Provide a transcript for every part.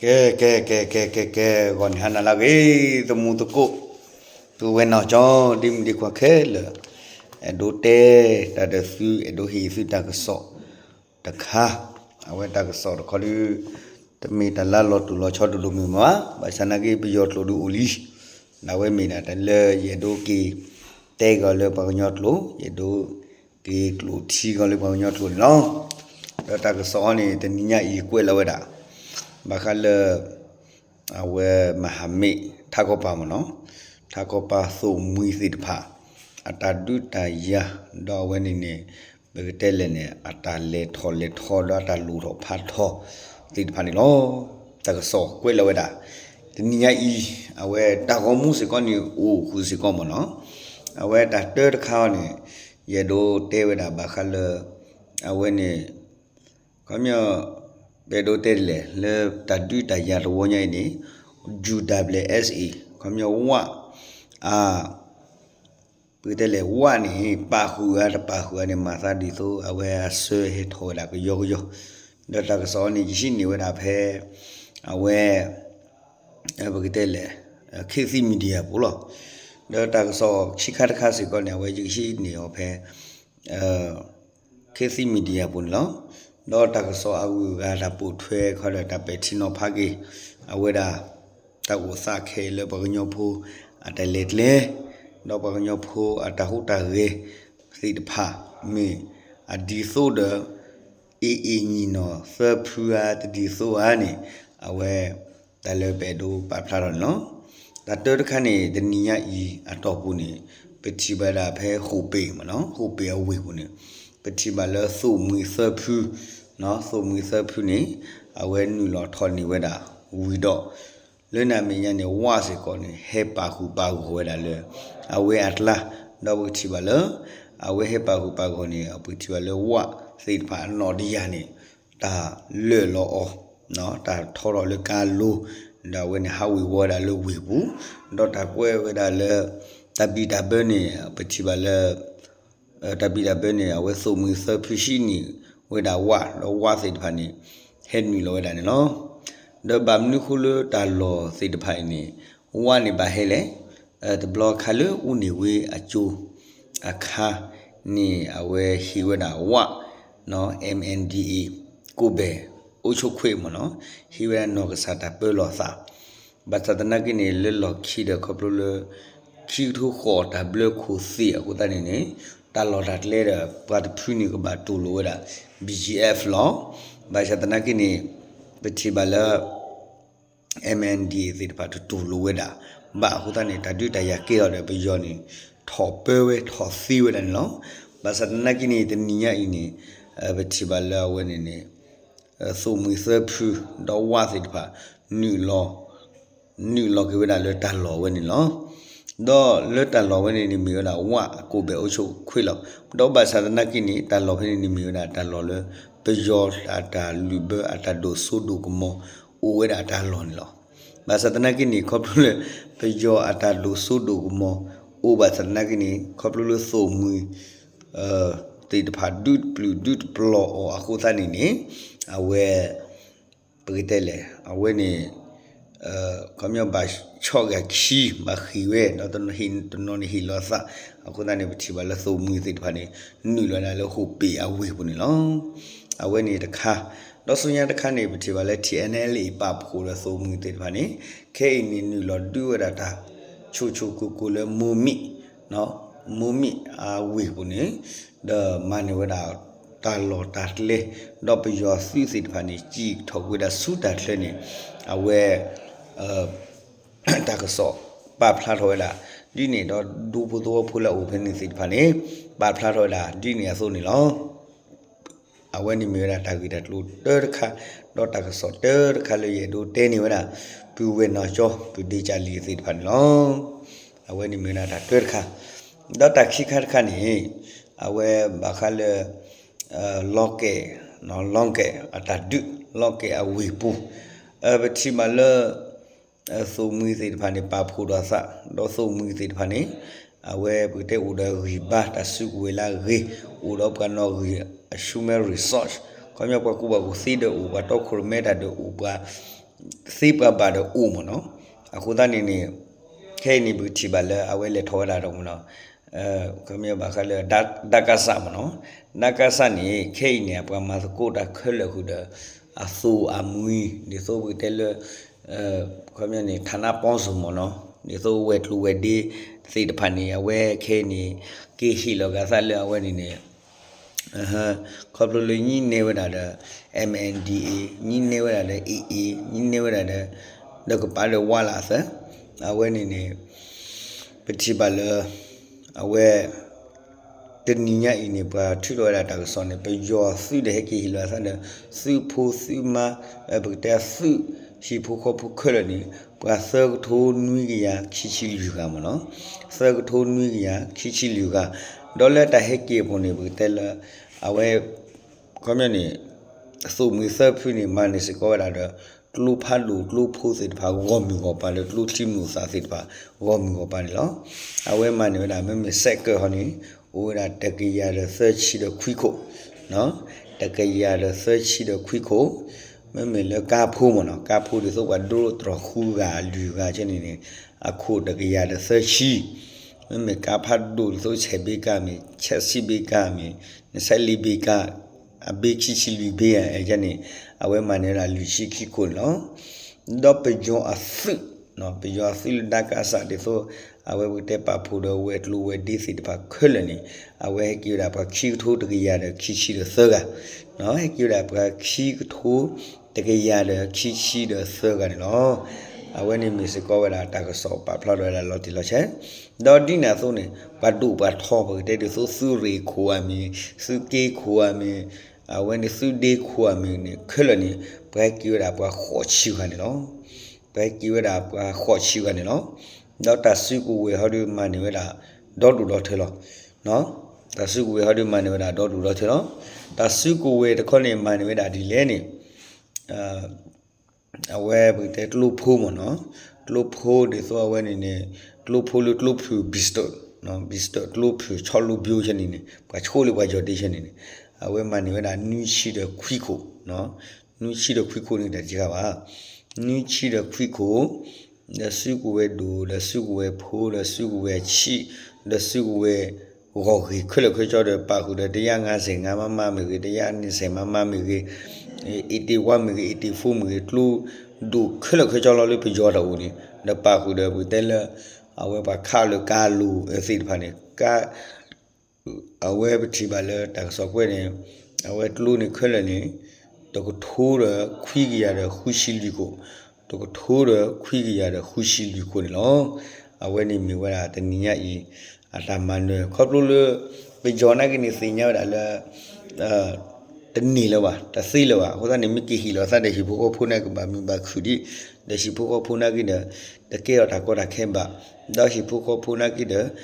ကဲ ကဲ ကဲ ကဲ ကဲ ကဲ ဂီၤန့ၣ်ဟါနၤလၢအဂ့ၤ သမူသကိး ပုၢ်ဝဲၢ်နီၢ်ကၠီ ဒ့မုၣ်ဒ့ခွါခဲလၢာ်, အဲၣ်ဒိးတဲတၢ်ဒီးသု အဲၣ်ဒိးဟ့ၣ်သုတၢ်ကစီၣ်တခါ, အဝဲတၢ်ကစီၣ်တခါဒီး တမ့ၢ်တၢ်လၢလီၤတိၢ်လီၤဆီဒိၣ်ဒိၣ်မုၢ်မုၢ်ဘၣ်, ဘၣ်ဆၣ်သနာ်က့ ပယီၤကျိာ်ဒုးအိၣ်လံ, အဝဲမ့ၢ်ဒၣ်တၢ်လၢယအဲၣ်ဒိးက့ၤတဲက့ၤလၢပှၤကညီကျိာ်, ယအဲၣ်ဒိး က့ၤကျိာ်ထံက့ၤလၢပှၤကညီကျိာ်န့ၣ်လီၤ. ဒီးတၢ်ကစီၣ်အံၤန့ၣ် တနံၤညါအံၤကွဲးလီၤဝဲဒၣ် ဘၣ်ဃးလၢ အဝဲမဟာမိတ် ထးခီပၤမ့ၢ်နီၤ, ထးခီပၤသိၣ်မှံၤသ့ၣ်တဖၣ် အတၢ်ဒုးတၢ်ယၤ ဒီးအဝဲန့ၣ်န့ၣ် ပကတဲလဲၣ်န့ၣ် အတၢ်လဲၤထီၣ်လဲၤထီဒီးအတၢ်လိၣ်ထီၣ်ဖးထီၣ်သ့ၣ်တဖၣ်န့ၣ်လီၤ. တၢ်ကစီၣ်ကွဲးလီၤဝဲဒၣ် တနံၤညါအံၤ အဝဲတၢ်ဂီၤမူစ့ၢ်ကီးန့ၣ် အိၣ်ဃုာ်စ့ၢ်ကီးမ့ၢ်နီၤ, အဝဲတၢ်တၢတခါအံၤန့ၣ် ယအဲၣ်ဒိးတဲဝဲဒၣ်ဘၣ်ဃးလၢ အဝဲန့ၣ် ခီပညီ ပအဲၣ်ဒိးတဲဒ်လဲၣ် လၢတၢ်ဒုးတၢ်ယၤတဝီညါအံၤန့ၣ် ယူၢ် double S A ခီပညီဝၣ် အ ပကတဲလဲၣ် ဝၣ်န့ၣ် ပာ်ဃုာ်အါတပာ်ဃုာ်အါန့ၣ် မၤသးဒ်သိး အဝဲအဆၢဟဲထီၣ်ဝဲဒၣ်ကယီကယီ, ဒီးတၢ်ကစီၣ်အံၤန့ၣ် ယဟံးန့ၢ်ဝဲဒၣ်ဖဲ အဝဲ ပကတဲလဲၣ် ခေတ်သစ် Media ပူၤလီၤ. ဒီးတၢ်ကစီၣ်ခံခါတခါစ့ၢ်ကီးန့ၣ် အဝဲယကဟံးန့ၢ်အီၤဖဲ ခေတ်သစ် Media ပူၤန့ၣ်လီၤ. ဒီးတၢ်ကစီၣ်အဂုၤအဂၤတၢ်ပိာ်ထွဲခီဒီးတၢ်ပဲာ်ထံနီၤဖးက့ၤ အဝဲဒၣ် တၢ်အိၣ်သးခဲအံၤလၢပှၤကညီဖိ အတၢ်လဲၤကျဲ ဒီးပှၤကညီဖိအတၢ်ဟူးတၢ်ဂဲၤသ့ၣ်တဖၣ် မ့ၢ်အဒ်သိးဒီး အ့ၣ်အ့ၣ်ညီၣ်နီၣ်သၢဖုဧါ တဒ်သိးဧါန့ၣ် အဝဲ တၢ်လၢပအဲၣ်ဒိးပာ်ဖျါထီၣ်န့ၣ်လီၤ. တၢ်တၢတခါန့ၣ် တနံၤညါအံၤအတီၢ်ပူၤန့ၣ် ပထံၣ်ဘၣ်ဒၣ်ဖဲဃိာ်ပ့ၤမ့ၢ်နီၤ ဃိာ်ပ့ၤအဝ့ၢ်ပူၤန့ၣ် ပထံၣ်ဘၣ်လၢသိၣ်မှံၤသၢဖု သိၣ်မှံၤသၢဖုန့ၣ် အဝဲနုာ်လီၤထီၣ်န့ၢ်ဝဲဒၣ်ဝံၤဒီး လၢန့ၣ်အမဲာ်ညါန့ၣ် ဝၣ်စ့ၢ်ကီးန့ၣ် ဟဲပာ်ဃုာ်ပာ်ဂီၢ်ဝဲဒၣ်လၢ အဝဲအကျါ, ဒီးပကထံၣ်ဘၣ်လၢ အဝဲဟဲပာ်ဃုာ်ပာ်ဂီၢ်န့ၣ် ပကထံၣ်ဘၣ်လၢဝၣ်သ့ၣ်တဖၣ်အနီၣ်တယၢ်န့ၣ် တၢ်လၢာ်လီၤအီၤ, တၢ်ထီထီၣ်လၢကါလိၤ, ဒီးအဝဲန့ၣ်ဟးဝ့ၤဝီဝဲဒၣ်လၢဝ့ၢ်ပူၤ, ဒီးတၢ်ကွဲးဝဲဒၣ်လၢ တၢ်ဘံၣ်တၢ်ဘၢန့ၣ် ပထံၣ်ဘၣ်လၢ တၢ်ဘံၣ်တၢ်ဘၢန့ၣ် အဝဲသိၣ်မှံၤသၢဖုဟံးန့ၢ်ဝဲဒၣ်ဝၣ်, ဒီးဝၣ်သ့ၣ်တဖၣ်န့ၣ် ဟဲနုာ်လီၤဝဲဒၣ်န့ၣ်လီၤ. ဒီးဘၣ်မနုၤဃိလၢတၢ်လီၢ်သ့ၣ်တဖၣ်အံၤန့ၣ် ဝၣ်န့ၣ်ဘၣ်ဟဲလဲၣ်, တဘျီခါလၢအိၣ်န့ၢ်ဝဲအကၠိအခါန့ၣ် အဝဲဟ့ၣ်ဝဲဒၣ်ဝၣ် MNDAA ကိးဘဲၣ်အိၣ်ဆိးခွဲးမ့ၢ်နီၤ, ဟ့ၣ်ဝဲဒၣ်နီၢ်ကစၢ်တၢ်ပၢလီၤသး ဘၣ်ဆၣ်သနာ်က့န့ၣ် လၢလီၢ်ခံဒီးခီဖျိလၢ ခံကထိဃိးတၢ်ဘျၢခိၣ်သ့ၣ်အဃိသတးန့ၣ်န့ၣ် တၢ်လီၢ်တၢ်ကျဲဒီး ပှၤတဖုန့ၣ်ကဘၣ်တူၢ်လိာ်ဝဲဒၣ် BGF လီၤ. ဘၣ်ဆၣ်သနာ်က့န့ၣ် ပထံၣ်ဘၣ်လၢ MNDAA သ့ၣ်တဖၣ်တတူၢ်လိာ်ဝဲဒၣ်ဘၣ်အဃိသတးန့ၣ် တၢ်ဒုးတၢ်ယၤကဲထီၣ်ဒီးပယီၤန့ၣ် ထီၣ်ပၢဝဲထီၣ်သ့ဝဲဒၣ်န့ၣ်လီၤ. ဘၣ်ဆၣ်သနာ်က့န့ၣ် တနံၤညါအံၤန့ၣ် ပထံၣ်ဘၣ်လၢအဝဲန့ၣ်န့ၣ် သိၣ်မှံၤသၢဖု ဒီးဝၣ်သ့ၣ်တဖၣ် နုာ်လီၤ နုာ်လီၤက့ၤဝဲဒၣ်လၢတၢ်လီၢ်ဝဲန့ၣ်လီၤ. ဒီးလၢတၢ်လီၢ်ဝဲန့ၣ်န့ၣ်မ့ၢ်ဝဲဒၣ်ဝၣ်ကိးဘဲၣ်အိၣ်ဆိးခွဲးလီၤ. ဒီးဘၣ်ဆၣ်သနာ်က့န့ၣ် တၢ်လီၢ်ဖဲန့ၣ်န့ၣ်မ့ၢ်ဝဲဒၣ်တၢ်လီၢ်လၢ ပယီၤအတၢ်လုၢ်ဘၢအတၢ်ဒိၣ်စိဒိၣ်ကမီၤ အိၣ်ဝဲဒၣ်တၢ်လီၢ်န့ၣ်လီၤ. ဘၣ်ဆၣ်သနာ်က့န့ၣ် ခီဖျိလၢ ပယီၤအတၢ်ဒိၣ်စိဒိၣ်ကမီၤ အိၣ်ဘၣ်ဆၣ်သနာ်က့န့ၣ် ခီဖျိလၢသိၣ်မှံၤ သ့ၣ်တဖၣ်ဒုးတပျုာ်ဒုးတပျီၤအီၤအဃိသတးန့ၣ်န့ၣ် အဝဲ ပကတဲလဲၣ် အဝဲန့ၣ် ခီပညီဘၣ်ဆီၣ်ဂဲၤခံ ဘၣ်ဃ့ၢ်ဝဲ ဒီးတနီၤန့ၣ်ဟ့ၣ်လီၤသး အဃိသတးန့ၣ် ပထံၣ်ဘၣ်လၢသိၣ်မှံၤသ့ၣ်တဖၣ်န့ၣ် နုာ်လီၤဒၣ်လၢဃိာ်ပ့ၤအဝ့ၢ်ပူၤန့ၣ်လီၤ. အဝဲန့ၣ်တခါ ဒီးဆူညါတခါန့ၣ် ပထံၣ်ဘၣ်လၢ ထံၣ်အဲၣ်နဲၣ်လၢအံၤ ပာ်ဖှိၣ်ဒီးသိၣ်မှံၤသ့ၣ်တဖၣ်န့ၣ် ခဲအံၤန့ၣ်နုာ်လီၤဒုးဝဲဒၣ်တၢ် ဆိၣ်ဆိၣ်ကိၢ်ကိၢ်လၢ မိၢ်မံၣ် မိၢ်မံၣ်အဝ့ၢ်ပူၤန့ၣ် ဒီးမၤန့ၢ်ဝဲဒၣ် တၢ်လီၢ်တၢ်ကျဲ ဒီးပယီၤသုးသ့ၣ်တဖၣ်န့ၣ် စံၣ်ထီၣ်ကွံာ်ဝဲဒၣ်ဆူတၢ်ချၢန့ၣ် အဝဲ တၢ်ကစီၣ်ပာ်ဖျါထီၣ်ဝဲဒၣ် ဒ်န့ၣ်ဒီး ဒူဖိသဝီဖိလၢအအိၣ်ဖဲန့ၣ်သ့ၣ်တဖၣ်န့ၣ် ပာ်ဖျါထီၣ်ဝဲဒၣ် ဒ်န့ၣ်အသိးန့ၣ်လီၤ. အဝဲန့ၣ်မ့ၢ်ဝဲဒၣ်တၢ်ဂ့ၢ်တၢ်ကျိၤတၢတခါ ဒီးတၢ်ကစီၣ်တၢတခါလၢယအဲၣ်ဒိးတဲန့ၢ်ဝဲဒၣ် ပုၢ်ဝဲၢ်နီၢ်ကၠီ ပုၢ်ဒ့ကၠၣ်လံၤသ့ၣ်တဖၣ်န့ၣ်လီၤ. အဝဲန့ၣ်မ့ၢ်ဝဲဒၣ်တၢ်တၢတခါ ဒီးတၢ်ခံခါတခါန့ၣ် အဝဲဘၣ်ဃးလၢ လီကဲး လီကဲးအတၢ်ဒုး လီကဲးအဝ့ၢ်ပူၤ ပထံၣ်ဘၣ်လၢ သိၣ်မှံၤသ့ၣ်တဖၣ်န့ၣ် ပာ်ဖှိၣ်ဒီးသး ဒီးသိၣ်မှံၤသ့ၣ်တဖၣ်န့ၣ် အဝဲပကတဲအိၣ်ဒီးဂံၢ်ဘါတၢ်စုကဝဲၤလၢအဂ့ၤ အိၣ်ဒီးပှၤနီၣ်ဂံၢ်အဆူမဲ resource ခီပညီပှၤကူၣ်ဘၣ်ကူၣ်သ့ဒီးအိၣ် ပှၤတီခိၣ်ရိၣ်မဲတၢ်ဒီးအိၣ် ပှၤ သ့ပှၤဘၣ်ဒီးအိၣ်မ့ၢ်နီၤ. အဃိသတးန့ၣ်န့ၣ် ခဲအံၤန့ၣ် ပကထံၣ်ဘၣ်လၢအဝဲလဲၤထီၣ်ဝဲဒၣ်ဒီးမ့ၢ်နီၤ ခီမ့ၢ်ဘၣ်ဃးလၢ ဒကစ မ့ၢ်နီၤ, ဒကစ န့ၣ် ခဲအံၤန့ၣ် အပှၤမၤသကိးတၢ်ခဲလၢာ်ဃုာ်ဒီး အသိၣ်အမှံ ဒ်သိးပကတဲလၢ ခီမ့ၢ်န့ၣ် ဌာနပေါင်းစုံ မ့ၢ်နီၤ, ဒ်သိးဝဲၤကျိၤဝဲၤဒ့သ့ၣ်တဖၣ်န့ၣ် အဝဲခဲအံၤန့ၣ် က့ၤဟ့ၣ်လီၤဂာ်သးလၢအဝဲန့ၣ်န့ၣ် ခီဖျိလၢညံၣ်နဲဝဲဒၣ်ဒီး MNDAA, ညံၣ်နဲဝဲဒၣ်ဒီး AA, ညံၣ်နဲဝဲဒၣ်ဒီး ဒီးကပၤဒီးဝါလၢအသၢ, အဝဲန့ၣ်န့ၣ် ပထံၣ်ဘၣ်လၢ အဝဲ တနံၤညါအံၤန့ၣ် ပှၤထုးထီၣ်ဝဲဒၣ်တၢ်ကစီၣ်န့ၣ် ပယီၤသုးဒီးဟဲက့ၤဟ့ၣ်လီၤသးဒီး သုးဖိသုးမါ ပကတဲသုးဟံၣ်ဖိဃီဖိခဲလၢာ်န့ၣ် ပှၤသၢကထိနွံကယၤခံဆံလွံၢ်ဂၤမ့ၢ်နီၤ, သၢကထိနွံကယၤခံဆံလွံၢ်ဂၤ, ဒီးလၢတၢ်ဟဲက့ၤအပူၤန့ၣ် ပကတဲလၢ အဝဲ ခီပညီန့ၣ် အသိၣ်မှံၤသၢဖုန့ၣ် မၤန့ၢ်စ့ၢ်ကီးဝဲဒၣ်ဒီး ကျိဖးဒိၣ်ကျိဖိသ့ၣ်တဖၣ် ဂီၢ်မုၢ်ဂီၢ်ပၤလၢကျိချံမျိာ်သၣ်သ့ၣ်တဖၣ် ဂီၢ်မုၢ်ဂီၢ်ပၤန့ၣ်လီၤ. အဝဲမၤန့ၢ်ဝဲဒၣ် မ့မ့ၢ်စဲးကၢၢ်ဟီန့ၣ် အိၣ်ဝဲဒၣ်တကယၤဒီးသၢဆံဒီးခွံခိၣ်, တကယၤဒီးသၢဆံဒီးခွံခိၣ်, မ့မ့ၢ်လၢကါဖိမ့ၢ်နီၤ ကါဖိဒ်သိးပှၤဒိတြီၤဃုဂၤလွံၢ်ဂၤဆဲန့ၣ်န့ၣ် အခိၣ်တကယၤဒီးသၢဆံ, မ့မ့ၢ်ကါဖးဒိၣ်ဒ်သိးဆဲးဘ့ကါမ့ၢ် ဆဲးဆံဘ့ကါမ့ၢ် နဆဲးလံဘ့ကါ အဘ့ခံဆံလွံၢ်ဘ့ဧါန့ၣ် အဝဲမၤန့ၢ်ဝဲဒၣ်လွံၢ်ဆံခံခိၣ်န့ၣ်လီၤ. ဒီးပယီၤအသုး, ပယီၤအသုးလၢဒကစ ဒ်သိး အဝဲပကတဲပာ်ဖှိၣ်ဒီးဝဲၤကျိၤဝဲၤဒ့သ့ၣ်တဖၣ်ခဲလၢာ်န့ၣ် အဝဲဟဲက့ၤဝဲဒၣ်ပှၤခံကထိတကယၤဒီးခံဆံဒီးသၢဂၤ, ဟဲက့ၤဝဲဒၣ်ပှၤခံကထိတကယၤဒီးခံဆံဒီးသၢဂၤန့ၣ်လီၤ. အဝဲန့ၣ်မ့ၢ်စ့ၢ်ကီးဝဲဒၣ်တၢ်ကစီၣ်ပာ်ဖျါထီၣ်ဝဲဒၣ်လီၤတံၢ်လီၤဆဲး, ဒီးဒ်န့ၣ်အသိးန့ၣ် ပှၤဒိၣ်ပှၤထီ ပကတဲဒ်သိးသုးရ့ၣ်ခိၣ်ဧါမ့ၢ် သုးက့ခိၣ်ဧါမ့ၢ် အဝဲန့ၣ်သုးဒ့ခိၣ်ဧါမ့ၢ်န့ၣ် ခဲလၢာ်န့ၣ် ပှၤဟဲက့ၤဝဲဒၣ်ပှၤဃိးဆံဂၤန့ၣ်လီၤ. ပှၤဟဲက့ၤဝဲဒၣ်ပှၤဃိးဆံဂၤန့ၣ်လီၤ. ဒီးတၢ်စုကဝဲၤဟီဒုးမၤန့ၢ်ဝဲဒၣ် ဒီဒူၣ်ဒီထၢလီၤ. တၢ်စုကဝဲၤဟီဒုးမၤန့ၢ်ဝဲဒၣ်ဒီဒူၣ်ဒီထၢလီၤ. တၢ်စုကဝဲၤတခီန့ၣ် မၤန့ၢ်ဝဲဒၣ်ဒ်လဲၣ်န့ၣ် အဝဲပကတဲကျိဖိမ့ၢ်နီၤ, ကျိဖိဒ်သိးအဝဲန့ၣ်န့ၣ် ကျိဖိလၢကျိဖုၣ် bistro, bistro ကျိဖုၣ်ဆီလိဘျိဆဲန့ၣ်န့ၣ် ပှၤဆိလၢပှၤယီၤဒ့ဆဲန့ၣ်န့ၣ် အဝဲမၤန့ၢ်ဝဲဒၣ်နွံဆံဒီးခွံခိၣ်, နွံဆံဒီးခွံခိၣ်န့ၣ်တၢ်တခါဘၣ်, နွံဆံဒီးခွံခိၣ် ဒီးစုကဝဲၤဒိၣ် ဒီးစုကဝဲၤဖိ ဒီးစုကဝဲၤဆံး ဒီးစုကဝဲၤ ဂီၢ်ဂ့ၤခဲလၢာ်ခဲဆ့ဒီး ပာ်ဃုာ်ဒီးတယါငါးဆယ်ငါးမမမ့ၢ်ဂ့ၤ, တယါနွံဆယ်မမမ့ၢ်ဂ့ၤ, အ့တ့ဝါမ့ၢ်ဂ့ၤ, အ့တ့ဖိမ့ၢ်ဂ့ၤ, ကျိဒိၣ်ခဲလၢာ်ခဲဆ့လီၤလၢပယီၤတၢ်အိၣ်န့ၣ် ဒီးပာ်ဃုာ်ဒီးပကတဲလၢ အဝဲပှၤခးလၢကါလိၤသ့ၣ်တဖၣ်န့ၣ် ကါ အဝဲပထံၣ်ဘၣ်လၢတၢ်ကစီၣ်ကွဲးန့ၣ် အဝဲကျိန့ၣ်ခဲလၢာ်န့ၣ် တကထိဒီးခွံကယၤဒီးဃုဆံလွံၢ်ခိၣ်, တကထိဒီးခွံကယၤဒီးဃုဆံလွံၢ်ခိၣ်န့ၣ်လီၤ. အဝဲန့ၣ်မ့ၢ်ဝဲဒၣ်တနံၤညါအံၤ အတၢ်မၤနၢၤ ခီဖျိလၢ ပယီၤနာ်က့န့ၣ်သ့ၣ်ညါဝဲဒၣ်လၢ တန့ၢ်လၢၤဘၣ် တသ့လၢၤဘၣ် အဃိသတးန့ၣ် မ့ၢ်က့ၤဟ့ၣ်လီၤသးဒီးဟံၣ်ဖိဃီဖိနာ်က့ဘၣ်မုာ်ဘၣ်ခုၣ်ဒံး, ဒီးဟံၣ်ဖိဃီဖိနာ်က့ဒီး တကဲထီၣ်တၢ်ကီတၢ်ခဲဘၣ်, ဒီးဟံၣ်ဖိဃီဖိနာ်က့ဒီး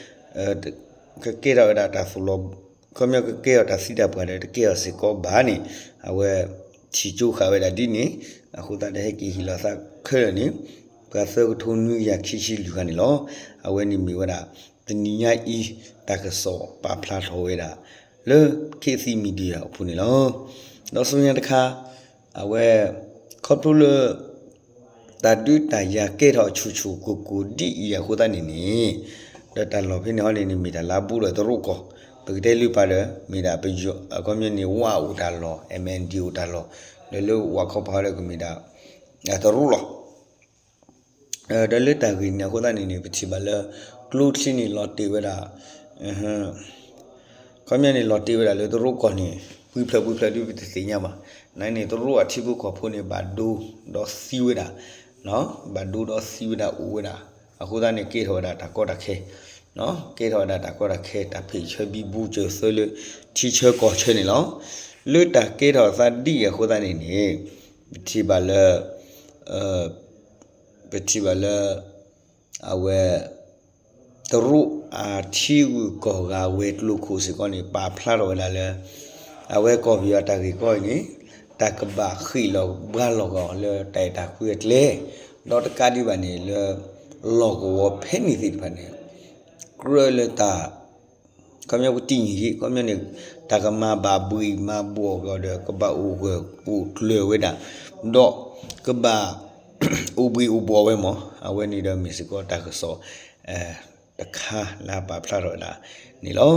ကကဲထီၣ်ဝဲဒၣ်တၢ်သိၣ်လီၤ ခီပညီကကဲထီၣ်တၢ်သံတၢ်ပှၢ်ဒီး တကဲထီၣ်စ့ၢ်ကီးဘၣ်န့ၣ် အဝဲထံၣ်ကၠိဃာ်ဝဲဒၣ်ဒ်န့ၣ်, အဃိသတးဒီးဟဲက့ၤဟ့ၣ်လီၤသးခဲလၢာ်န့ၣ် ပှၤသၢကထိနွံကယၤခံဆံလွံၢ်ဂၤန့ၣ်လီၤ. အဝဲန့ၣ်မ့ၢ်ဝဲဒၣ် တနံၤညါအံၤ တၢ်ကစီၣ်ပာ်ဖျါထီၣ်ဝဲဒၣ် လၢ ခေတ်သစ် Media အပူၤန့ၣ်လီၤ. ဒီးဆူညါတခါ အဝဲ ခီဖျိလၢ တၢ်ဒုးတၢ်ယၤကဲထီၣ်ဆူၣ်ဆူၣ်ကိၢ်ကိၢ်ဒ်အံၤအဃိသတးန့ၣ်န့ၣ် ဒီးတၢ်လီၢ်ဖဲန့ၣ်ဟီန့ၣ်န့ၣ် မ့ၢ်တၢ်လၢအဘူးဒီးတရူးကီၢ်, ပကတဲလုၢ်ပာ်ဒီး မ့ၢ်ဒၣ်ပယီၤ အခီပညီန့ၣ် ဝါအိၣ်တၢ်လီၢ် MNDAA အိၣ်တၢ်လီၢ်, ဒီးလၢဝၤခီပၤဟီဒီးကမ့ၢ်ဒၣ် တရူးလီၤ. ဒီးလၢတၢ်ဂ့ၢ်န့ၣ်အဃိသတးန့ၣ်န့ၣ် ပထံၣ်ဘၣ်လၢ ကျိချံန့ၣ်လီၤတ့ၢ်ဝဲဒၣ် ခီပညီန့ၣ် လီၤတ့ၢ်ဝဲဒၣ်လၢတရူးကီၢ်န့ၣ် ပှဲၤဖျၢၣ်ပှဲၤဖျၢၣ်ဒ်ပတသ့ၣ်ညါဘၣ်. နာ်န့ၣ် တရူးအထံဖိကီၢ်ဖိန့ၣ် ဘၣ်ဒိဒီးသံဝဲဒၣ်, ဘၣ်ဒိဒီးသံဝဲဒၣ်အိၣ်ဝဲဒၣ်, အဃိသတးန့ၣ် ကဲထီၣ်ဝဲဒၣ်တၢ်ကီတၢ်ခဲ, ကဲထီၣ်ဝဲဒၣ်တၢ်ကီတၢ်ခဲ တၢ်ဖ့ၣ်ဆၢဘံဘူစၢၤသၢလၢ ထံဆၢကီၢ်ဆၢန့ၣ်လီၤ. လၢတၢ်ကဲထီၣ်သးဒ်အံၤအဃိသတးန့ၣ်န့ၣ် ပထံၣ်ဘၣ်လၢ ပထံၣ်ဘၣ်လၢ အဝဲ တရူးအထံဂုၤကီၢ်ဂၤဝဲၤကျိၤခိၣ်စ့ၢ်ကီးန့ၣ် ပာ်ဖျါထီၣ်ဝဲဒၣ်လၢ အဝဲကီၢ်ပယီၤတၢ်ဂ့ၢ်ကီအံၤန့ၣ် တၢ်ကဘၣ်ဃ့ၢ်လီၤဘှါလီၤဂာ်အီၤလၢတၢ်အဲၣ်တၢ်ကွံအကျဲ, ဒီးတကးဒံးဘၣ်န့ၣ် လၢလီၢ်ကဝီၤဖဲန့ၣ်သ့ၣ်တဖၣ်န့ၣ် ကြၢးလၢတၢ် ခီပညီပတံၢ်န့ၣ် ခီပညီန့ၣ် တၢ်ကမၤဘၣ်ဘှံးမၤဘှီးကီးဒီး ကဘၣ်အိၣ်ဂၢၢ်အိၣ်ကျၢၤဝဲဒၣ်, ဒီးကဘၣ် အိၣ်ဘှံးအိၣ်ဘှီၣ်ဝဲမး, အဝဲန့ၣ်ဒီးမ့ၢ်စ့ၢ်ကီးတၢ်ကစီၣ် တခါလၢပာ်ဖျါထီၣ်ဝဲဒၣ်န့ၣ်လီၤ.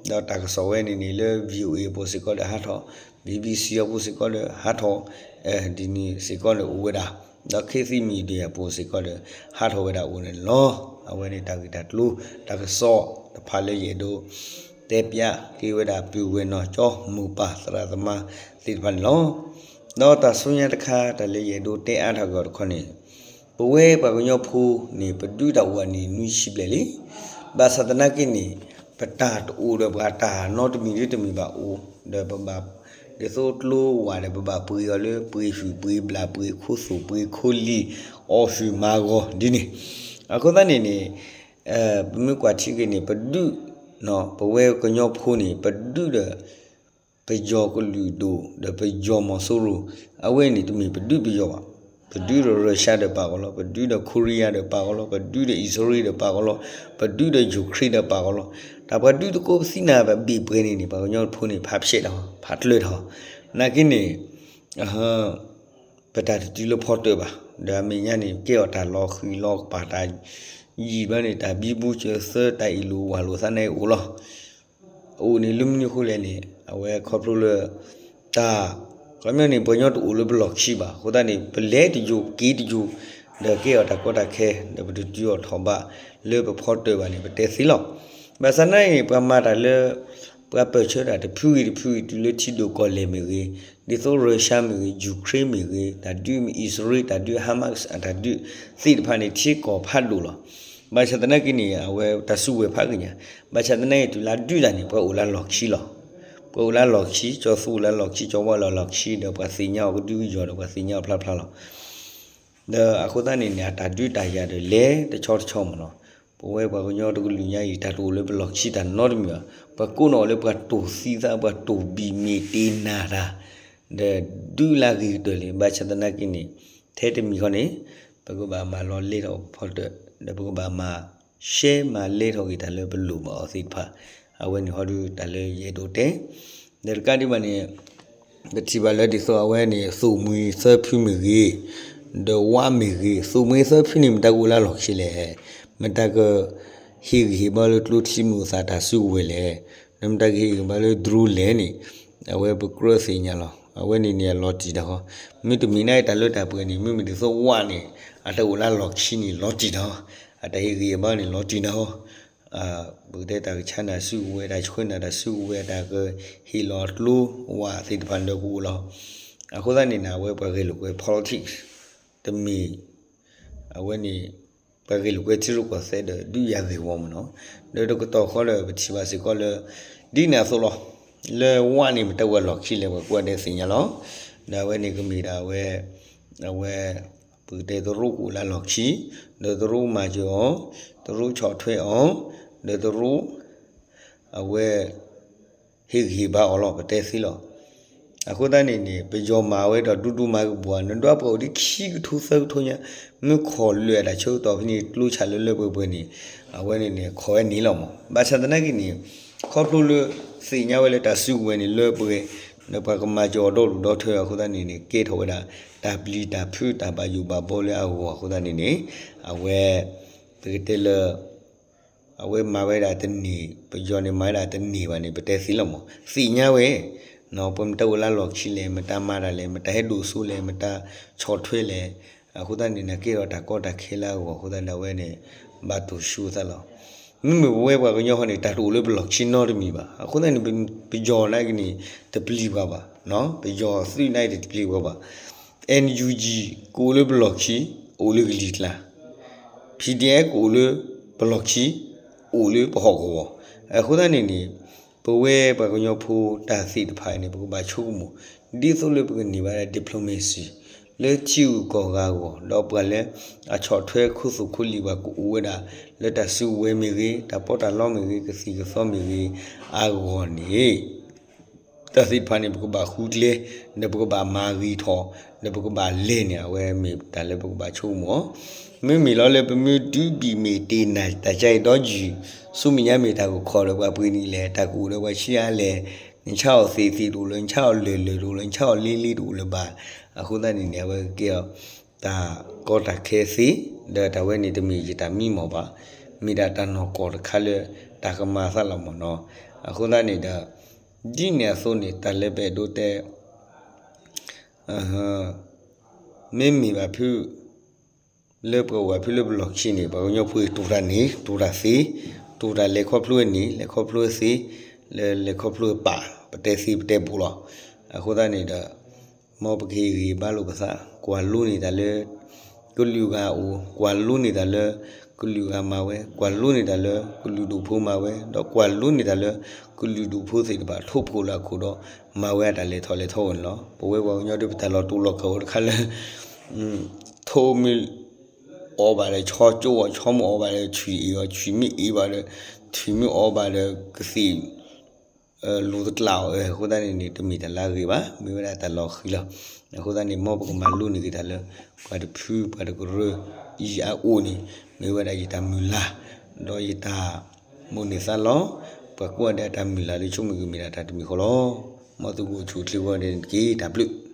ဒီးတၢ်ကစီၣ်ဝဲန့ၣ်န့ၣ် လၢ VOA အပူၤစ့ၢ်ကီးဒီးဟးထီၣ်, BBC အပူၤစ့ၢ်ကီးဒီးဟးထီၣ်, ဒ်န့ၣ်စ့ၢ်ကီးဒီးအိၣ်ဝဲဒၣ်, ဒီး ခေတ်သစ် Media အပူၤစ့ၢ်ကီးဒီး ဟးထီၣ်ဝဲဒၣ်အိၣ်န့ၣ်လီၤ. အဝဲန့ၣ်တၢ်ဂ့ၢ်တၢ်ကျိၤ တၢ်ကစီၣ်တဖၣ်လၢယအဲၣ်ဒိး တဲပျးက့ၤဝဲဒၣ်ပုၢ်ဝဲၢ်နီၢ်ကၠီမိၢ်ပၢ်သရၣ်သမါသ့ၣ်တဖၣ်န့ၣ်လီၤ. ဒီးတၢ်ဆူညါတခါ တၢ်လၢယအဲၣ်ဒိးတဲအါထီၣ်က့ၤအီၤတခီန့ၣ်, ပဝဲပှၤကညီဖိန့ၣ် ပဒုးတၢ်အိၣ်အနံၣ်နွံဆံဘျဲၣ်လံ. ဘၣ်ဆၣ်သနာ်က့န့ၣ် ပတၢ်တအိၣ်ဒီးပှၤတၢ်နီတမံၤဒ်တမံၤဘၣ်အိၣ်, ဒီးပဘၣ် ဒ်သိးကျိဝဲဒီး ပဘၣ်ပှ့ၤအီၤလၢပှ့ၤဟုၣ်ပှ့ၤဘျၣ်ပှ့ၤခိၣ်သူၣ်ပှ့ၤခိၣ်လံၢ် အီၣ်ဟုၣ်မၤဂီၤဒ်န့ၣ်, အဃိသတးန့ၣ်န့ၣ် ပမ့ၢ်ကွၢ်ထံက့ၤန့ၣ် ပဒုး, ပဝဲကညီဖိန့ၣ် ပဒုးဒီး ပယီၤကလုာ်ဒိၣ် ဒီးပယီၤမီၤစိရိၤ, အဝဲန့ၣ်တမ့ၢ်ပဒုးပယီၤဘၣ်. ပဒုးဒီးရၢၡါဒီးပာ်ကီၤလီၤ, ပဒုးဒီးခိရံယါဒီးပာ်ကီၤလီၤ, ပဒုးဒီးအံၣ်စရ့လးဒီးပာ်ကီၤလီၤ, ပဒုးဒီးယူၤခရ့ၣ်ဒီးပာ်ကီၤလီၤ. တၢ်ပှၤဒုးသကိးပသံနၤဘၣ်ဘ့ၣ်ပှဲၤန့ၣ်န့ၣ် ပှၤကညီဖိန့ၣ် ဖးဖျဲးတၢ်ဟီ ဖးတြၢၤတၢ်ဟီ, နာ်က့န့ၣ် ပတၢ်တတုၤလၢဖီတၢၣ်ဘၣ်, ဒီးအမဲာ်ညါန့ၣ် ကဲအီၤတၢ်လီၤဃံၤလီၤကပာ်တၢ်ယံာ်ဘျီန့ၣ် တၢ်ဘံဘူစၢၤသၢ တၢ်အ့ၣ်လိာ်ဝၢ်လိာ်သးန့ၣ်အိၣ်လီၤ. အိၣ်န့ၣ်လၢမနုၤအဃိလဲၣ်န့ၣ် အဝဲခီဖျိလၢ တၢ် ခီပညီန့ၣ် ပှၤကညီတအိၣ်လၢပလီၢ်ခံဘၣ်. အဃိသတးန့ၣ် ပလဲၤတယိာ် က့ၤတယိာ် ဒီးကဲအီၤတၢ်ကီတၢ်ခဲ ဒီးပတတုၤအီၤထီၣ်ဘၣ်လၢပဖီတၢၣ်ဘၣ်န့ၣ် ပတဲသ့လီၤ. ဘၣ်ဆၣ်သနာ်က့န့ၣ် ပှၤမၤတၢ်လၢ ပှၤပၢၢ်ဆၢတၢ်တဖုဂ့ၤတဖုဂ့ၤ တုၤလၢထံဒိၣ်ကီၢ်လဲၢ်မ့ၢ်ဂ့ၤ, ဒ်သိးရၢၡါမ့ၢ်ဂ့ၤ, ယူၤခရ့ၣ်မ့ၢ်ဂ့ၤ, တၢ်ဒုးမ့ၢ်အံၣ်စရ့လး တၢ်ဒုး Hamas အတၢ်ဒုးသ့ၣ်တဖၣ်န့ၣ် ထံကီၢ်ဖးဒိၣ်လီၤ. ဘၣ်ဆၣ်သနာ်က့န့ၣ် အဝဲတၢ်စုကဝဲၤဖးကညး, ဘၣ်ဆၣ်သနာ်က့တုၤလၢဒုးတၢ်န့ၣ် ပှၤအိၣ်လၢလီၢ်ခံလီၤ. ပှၤအိၣ်လၢလီၢ်ခံ, ကၠီသူအိၣ်လၢလီၢ်ခံ, ကၠီဝါအိၣ်လၢလီၢ်ခံ ဒီးပှၤသ့ၣ်ညါအီၤကဒုကယီၤဒီးပှၤသ့ၣ်ညါအီၤဖျါဖျါလီၤ. ဒီးအဃိသတးန့ၣ်န့ၣ် အတၢ်ဒုးတၢ်ယၤဒီးလဲၤတဆီတဆီမ့ၢ်နီၤ, ပဝဲပှၤကညီတကလုာ်ညါအံၤ တၢ်တအိၣ်လၢပလီၢ်ခံတၢ်နီတမံၤဘၣ်. ပှၤကိးနီၣ်အီၤလၢပှၤတိၢ်သံသး ပှၤတိၢ်ဘံၣ်မ့ၢ်တ့ၢ်နၢ်တၢ် ဒီးဒုးလၢအဂ့ၤကတၢၢ်လံ. ဘၣ်ဆၣ်သနာ်က့န့ၣ် ထဲတမံၤဃီန့ၣ် ပကဘၣ်မၤလီၤလဲထီၣ်ပဖီတၢၣ် ဒီးပကဘၣ်မၤ ရှဲမၤလဲထီၣ်က့ၤတၢ်လၢပလိၣ်ဘၣ်အီၤသ့ၣ်တဖၣ်, အဝဲန့ၣ်ဟီဒုးတၢ်လၢယအဲၣ်ဒိးတဲ ဒီးတကးဒံးဘၣ်န့ၣ် ပထံၣ်ဘၣ်လၢဒ်သိးအဝဲန့ၣ် သိၣ်မှံသၢဖုမ့ၢ်ဂ့ၤ, ဒီးဝါမ့ၢ်ဂ့ၤ, သိၣ်မှံသၢဖုန့ၣ် မတၤကအိၣ်လၢလီၢ်ခံလဲၣ်, မတၤက ဟ့ၣ်ဂံၢ်ဟ့ၣ်ဘါလၢကျိချံမျိာ်သၣ်တၢ်စုကဝဲၤလဲၣ်, ဒီးမတၤကဟ့ၣ်ဂံၢ်ဘါလၢ drone လဲၣ်န့ၣ် အဝဲပကြၢးသ့ၣ်ညါလီၤ. အဝဲန့ၣ်န့ၣ် အလီၤတံၢ်တၢ်ဃီ, မ့တမ့ၢ်န့ၣ်တၢ်လၢတၢ်ပှဲၤန့ၣ် မ့မ့ၢ်ဒ်သိးဝါန့ၣ် အတအိၣ်လၢလီၢ်ခံန့ၣ် လီၤတံၢ်တၢ်ဃီ, အတၢ်ဟ့ၣ်ဂံၢ်ဟ့ၣ်ဘါန့ၣ် လီၤတံၢ်တၢ်ဃီ ပကတဲတၢ်ကဆါနၢ်စုကဝဲၤ တၢ်ဆှၢနၢ်တၢ်စုကဝဲၤ တၢ်ကဟ့ၣ်လီၤကျိဝဲသ့ၣ်တဖၣ်လၢပအိၣ်လီၤ. အဃိသတးန့ၣ်န့ၣ် အဝဲပှၤဂဲၤလိာ်ကွဲ politics တမ့ၢ် အဝဲန့ၣ် ပှၤဂဲၤလိာ်ကွဲထံရူၢ်ကီၢ်သဲးဒီးဒုးယၤဂ့ၢ်ဝီမ့ၢ်နီၤ, ဒီးတကတီၢ်ဃီဒီးပထံၣ်ဘၣ်စ့ၢ်ကီးလၢ ဒ်န့ၣ်အသိးလီၤ. လၢဝါန့ၣ်မတၤကအိၣ်လၢလီၢ်ခံလဲၣ် ပှၤကိးဂၤဒဲးသ့ၣ်ညါလီၤ. ဒီးအဝဲန့ၣ်ကမ့ၢ်ဒၣ်အဝဲ အဝဲ ပကတဲတရူးကအိၣ်လၢလီၢ်ခံ, ဒီးတရူးမၤစၢၤအီၤ, တရူးဆီၣ်ထွဲအီၤ, ဒီးတရူး အဝဲ ဟ့ၣ်ဂံၢ်ဟ့ၣ်ဘါအီၤလီၤ ပတဲသ့လီၤ. အဃိသတးန့ၣ်န့ၣ် ပယီၤမၤဝဲဒီးဒူဒူမၤကဘှီး နဒွးပှၤအိၣ်ဒံးခံကထိသၢကထိညါ, မ့ၢ်ခိးလၢာ်အတၢ်ဆၢကတီၢ်ဖဲန့ၣ် ကျိဆၣ်လၢလၢပှဲၤပှဲၤန့ၣ် အဝဲန့ၣ်န့ၣ် ခိးဝဲန့ၣ်လီၤမး. ဘၣ်ဆၣ်သနာ်က့န့ၣ် ခီဖျိလၢ သ့ၣ်ညါဝဲလၢတၢ်စုကဝဲၤန့ၣ်လၢပှဲၤ ဒီးပှၤကမၤစၢၤအီၤဒီဒူၣ်ဒီထၢအဃိသတးန့ၣ်န့ၣ် ကဲထီၣ်ဝဲဒၣ် တၢ်ပျံၤတၢ်ဖုးတၢ်ဘၣ်ယိၣ်ဘၣ်ဘီလၢအဂီၢ်အဃိသတးန့ၣ်န့ၣ် အဝဲ ပကတဲလၢ အဝဲမၤဝဲဒၣ်တန့ၢ် ပယီၤန့ၣ်မၤဝဲဒၣ်တန့ၢ်ဘၣ်န့ၣ် ပတဲသ့လီၤမး သ့ၣ်ညါဝဲ ပမတၤအိၣ်လၢလီၢ်ခံလဲၣ် မတၤမၤတၢ်လဲၣ် မတၤဟဲဒိၣ်စိလဲၣ် မတၤဆီၣ်ထွဲလဲၣ် အဃိသတးန့ၣ် နကဲထီၣ်တၢ်ကီတၢ်ခဲလၢအဂီၢ်အဃိသတးန့ၣ် အဝဲန့ၣ် ဘၣ်တိၢ်ဆူၣ်သးလီၤ. မ့မ့ၢ်ပဝဲပှၤကညီဃီန့ၣ် တၢ်တအိၣ်လၢပလီၢ်ခံနီတမံၤဘၣ်. အဃိသတးန့ၣ် ပယီၤနာ်က့န့ၣ် တပျံၤပှၤဘၣ်, ပယီၤသုးနာ်က့န့ၣ် တပျံၤပှၤဘၣ်. NUG ကအိၣ်လၢပလီၢ်ခံ အိၣ်လၢကလံၤကျါ PDF ကအိၣ်လၢပလီၢ်ခံ အိၣ်လၢပဟီၣ်ကဝီၤ. အဃိသတးန့ၣ်န့ၣ် ပဝဲပှၤကညီဖိတၢ်သ့ၣ်တဖၣ်န့ၣ် ပကဘၣ်ဆိကမိၣ် ဒ်သိးလၢပကန့ၢ်ဘၣ်ဒၣ် diplomacy လၢထံဂုၤကီၢ်ဂၤအဂီၢ် ဒီးပှၤလၢအဆီၣ်ထွဲခိၣ်သူၣ်ခိၣ်လံာ်ဘၣ်ကအိၣ်ဝဲဒၣ် လၢတၢ်စုကဝဲၤမ့ၢ်ဂ့ၤ တၢ်ပီးတၢ်လီမ့ၢ်ဂ့ၤ ကသံၣ်ကသီမ့ၢ်ဂ့ၤ အဂီၢ်န့ၣ် တၢ်သ့ၣ်တဖၣ်န့ၣ် ပကဘၣ်ဃုကျဲ ဒီးပကဘၣ်မၤဂ့ၤထီၣ် ဒီးပကဘၣ်လဲၤန့ၣ် အဝဲမ့ၢ်တၢ်လၢပကဘၣ်ဆိကမိၣ်အီၤ. မ့မ့ၢ်လီၤလၢပမ့ၢ်ဒုးဘံၣ်မ့ၢ်တ့ၢ်နၢ်တၢ်ကါအံၤဒီယုၢ် ဆူမဲာ်ညါမ့ၢ်တၢ်ကခီၣ်ဒီးပှၤပှ့ၤနံၤလဲၣ် တၢ်ကအိၣ်ဒီးပှၤဆံးအါလဲၣ် နဆါအီၣ်သ့ၣ်သ့ၣ်တအိၣ်လၢ နဆါအီၣ်လၢၢ်လၢၢ်တအိၣ်လၢ နဆါအီၣ်လ့လ့တအိၣ်လၢၤဘၣ်. အဃိသတးန့ၣ်န့ၣ် အဝဲကကဲအီၤ တၢ် ကီတၢ်ခဲသ့, ဒီးတၢ်ဝဲန့ၣ်တမ့ၢ်ယတၢ်မံမီၢ်ဘၣ်, မ့ၢ်ဒၣ်တၢ်နီၢ်ကီၢ်တခါလၢတၢ်ကမၤသးလီၤမ့ၢ်နီၤ. အဃိသတးန့ၣ်ဒီး ဒ်န့ၣ်အသိးန့ၣ် တၢ်လၢပအဲၣ်ဒိးတဲ မ့မ့ၢ်ဘၣ်ဖု လၢပှၤအိၣ်ဘၣ်ဖုလၢပလီၢ်ခံန့ၣ် ပှၤကညီဖိအံၤ တိၢ်တၢ်န့ၣ် တိၢ်တၢ်သ့, တိၢ်တၢ်လဲၤခီဖျိန့ၣ် လဲၤခီဖျိသ့, လၢလဲၤခီဖျိပာ် ပတဲသ့ပတဲဘူးလီၤ. အဃိသတးန့ၣ်ဒီး မ်ပကဟ့ၣ်ဂံၢ်ဘါလိာ်ပသး, ကွၢ်လိန့ၢ်တၢ်လၢ ကလုာ်ဂၤအအိၣ်, ကွၢ်လိန့ၢ်တၢ်လၢ ကလုာ်ဂၤမၤဝဲ, ကွၢ်လိန့ၢ်တၢ်လၢ ကလုာ်ဒူၣ်ဖိမၤဝဲ, ဒီးကွၢ်လိန့ၢ်တၢ်လၢ ကလုာ်ဒူၣ်ဖိသ့ၣ်တဖၣ် ထိၣ်ဖှိၣ်လၢအခိၣ်ဒီး မၤဝဲအတၢ်လဲၤထီၣ်လဲၤထီအိၣ်န့ၣ်လီၤ. ပဝဲပှၤကညီဒ်ပတၢ်လီၤတူာ်လီၤကာ်အိၣ်တခါလၢ ထိၣ်မ့ၢ်အီၣ်ဘၣ်ဒီး ဆီကၠိအီၤ, ဆီမ့ၢ်အီၣ်ဘၣ်ဒီး ထွံၣ်အ့ၣ်အီၤ, ထွံၣ်မ့ၢ်အ့ၣ်ဘၣ်ဒီး ထွံၣ်မ့ၢ်အီၣ်ဘၣ်ဒီး ကသ့ၣ် လူၤတကျးအီၤ, အဃိသတးန့ၣ်န့ၣ် တမ့ၢ်တၢ်လၢအဂ့ၤဘၣ်, မ့ၢ်ဝဲဒၣ်တၢ်လီၤဃံၤလီၤ. အဃိသတးန့ၣ် မ်ပကမၤလိန့ၢ်က့ၤတၢ်လၢ ပှၤတဖုပှၤတကရၢအံၤအအိၣ်န့ၣ် မ့ၢ်ဝဲဒၣ်ယတၢ်မုၢ်လၢ် ဒီးယတၢ်မိၣ်န့ၢ်သးလီၤ. ပှၤကိးဂၤဒဲးအတၢ်မုၢ်လၢ်လၢဆိကမိၣ်က့ၤမ့ၢ်ဒၣ်တၢ်တမံၤဃီလီၤ. မ်သုကအိၣ်ဆူၣ်အိၣ်ချ့ကိးဂၤဒဲးန့ၣ်တက့ၢ်. တၢ်ဘျုး